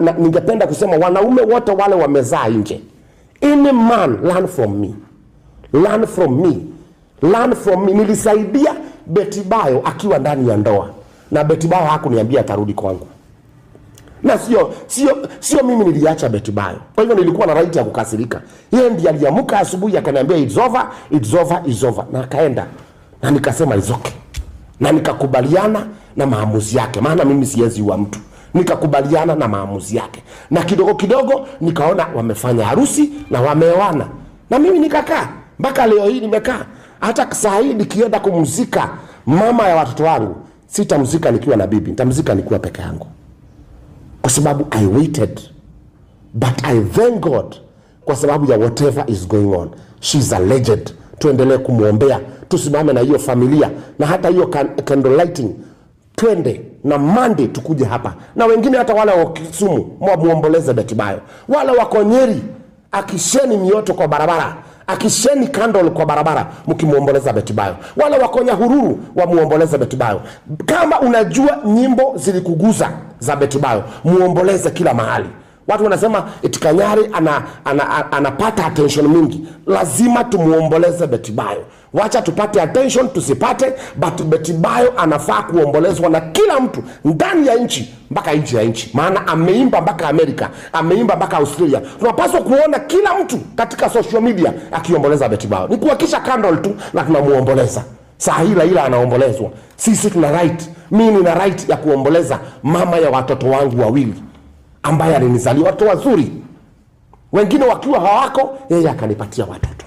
Na ningependa kusema wanaume wote wale wamezaa nje, any man, learn from me, learn from me, learn from me. Nilisaidia Betty Bayo akiwa ndani ya ndoa, na Betty Bayo hakuniambia atarudi kwangu, na sio mimi niliacha Betty Bayo. Kwa hivyo nilikuwa na right ya kukasirika. Yeye ndiye aliamka asubuhi akaniambia it's over, it's over, it's over, na akaenda, na nikasema it's okay, na nikakubaliana na maamuzi yake, maana mimi siwezi ua mtu. Nikakubaliana na maamuzi yake, na kidogo kidogo nikaona wamefanya harusi na wameoana, na mimi nikakaa mpaka leo hii nimekaa. Hata saa hii nikienda kumzika mama ya watoto wangu, sitamzika nikiwa na bibi, nitamzika nikiwa peke yangu, kwa sababu I waited. But I thank God kwa sababu ya whatever is going on. She's a legend. Tuendelee kumwombea, tusimame na hiyo familia, na hata hiyo candle lighting twende na Monday tukuje hapa, na wengine hata wale wa Kisumu muomboleze Betty Bayo, wale wako Nyeri akisheni mioto kwa barabara, akisheni candle kwa barabara mkimuomboleza Betty Bayo, wale wako Nyahururu wamuomboleze Betty Bayo. Kama unajua nyimbo zilikuguza za Betty Bayo, muomboleze kila mahali. Watu wanasema eti Kanyari anapata attention mingi. Lazima tumuomboleze Betty Bayo. Wacha tupate attention tusipate, but Betty Bayo anafaa kuombolezwa na kila mtu ndani ya nchi mpaka nje ya nchi. Maana ameimba mpaka Amerika, ameimba mpaka Australia. Tunapaswa kuona kila mtu katika social media akiomboleza Betty Bayo. Ni kuhakisha candle tu na tunamuomboleza. Saa hii Raila anaombolezwa. Sisi tuna right, mimi nina right ya kuomboleza mama ya watoto wangu wawili ambaye alinizalia watoto wazuri, wengine wakiwa hawako, yeye akanipatia watoto.